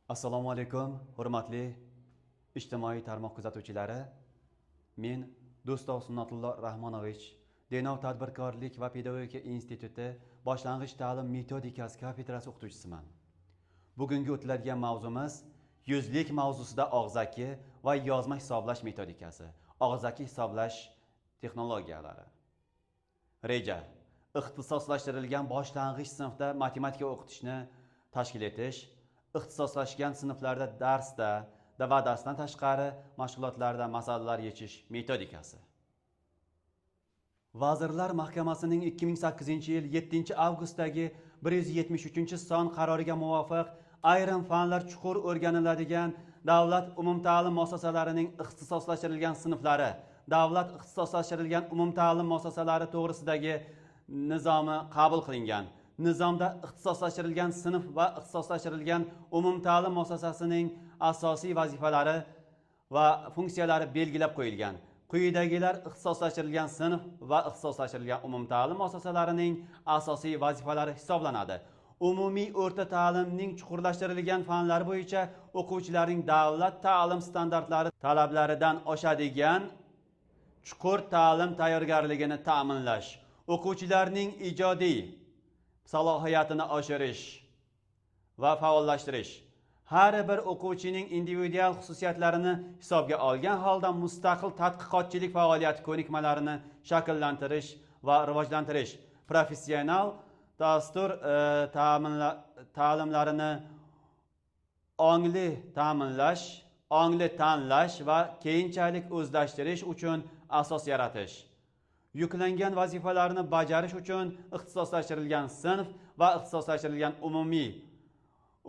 Assalomu alaykum, hurmatli ijtimoiy tarmoq kuzatuvchilari. Men Do'stov Sunnatullo Rahmonovich, Denov tadbirkorlik va pedagogika instituti boshlang'ich ta'lim metodikasi kafedrasi o'qituvchisiman. Bugungi o'tiladigan mavzumiz yuzlik mavzusida og'zaki va yozma hisoblash metodikasi, og'zaki hisoblash texnologiyalari. Reja: ixtisoslashtirilgan boshlang'ich sinfda matematika o'qitishni tashkil etish, ixtisoslashgan sinflarda darsda va darsdan tashqari mashg'ulotlarda masalalar yechish metodikasi. Vazirlar Mahkamasining 2008-yil 7-avgustdagi 173-son qaroriga muvofiq ayrim fanlar chuqur o'rganiladigan davlat umumta'lim muassasalarining ixtisoslashtirilgan sinflari, davlat ixtisoslashtirilgan umumta'lim muassasalari to'g'risidagi nizomi qabul qilingan. Nizomda ixtisoslashtirilgan sinf va ixtisoslashtirilgan umumta'lim muassasasining asosiy vazifalari va funksiyalari belgilab qo'yilgan. Quyidagilar ixtisoslashtirilgan sinf va ixtisoslashtirilgan umumta'lim muassasalarining asosiy vazifalari hisoblanadi. Umumiy o'rta ta'limning chuqurlashtirilgan fanlari bo'yicha o'quvchilarning davlat ta'lim standartlari talablaridan oshadigan chuqur ta'lim tayyorgarligini ta'minlash, o'quvchilarning ijodiy salohiyatini oshirish va faollashtirish, har bir o'quvchining individual xususiyatlarini hisobga olgan holda mustaqil tadqiqotchilik faoliyati ko'nikmalarini shakllantirish va rivojlantirish, professional dastur ta'limlarini ongli ta'minlash, ongli tanlash va keyinchalik o'zlashtirish uchun asos yaratish, yuklangan vazifalarni bajarish uchun ixtisoslashtirilgan sinf va ixtisoslashtirilgan umumiy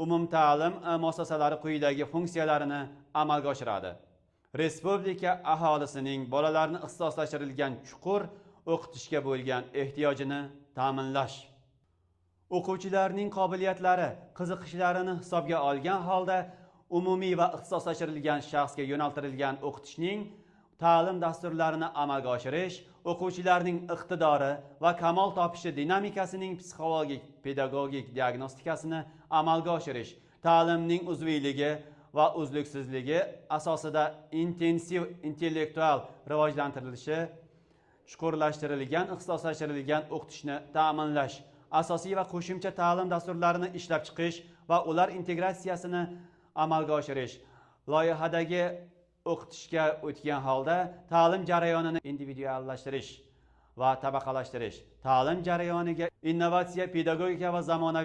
umumta'lim muassasalari quyidagi funksiyalarini amalga oshiradi. Respublika aholisining bolalarni ixtisoslashtirilgan chuqur o'qitishga bo'lgan ehtiyojini ta'minlash, o'quvchilarning qobiliyatlari, qiziqishlarini hisobga olgan holda umumiy va ixtisoslashtirilgan shaxsga yo'naltirilgan o'qitishning ta'lim dasturlarini amalga oshirish, o'quvchilarning iqtidori va kamol topishi dinamikasining psixologik pedagogik diagnostikasini amalga oshirish, ta'limning uzviyligi va uzluksizligi asosida intensiv intellektual rivojlantirilishi, chuqurlashtirilgan ixtisoslashtirilgan o'qitishni ta'minlash, asosiy va qo'shimcha ta'lim dasturlarini ishlab chiqish va ular integratsiyasini amalga oshirish, loyihadagi o'qitishga o'tgan holda ta'lim jarayonini individuallashtirish va tabaqalashtirish, ta'lim jarayoniga innovatsiya, pedagogika va zamonaviy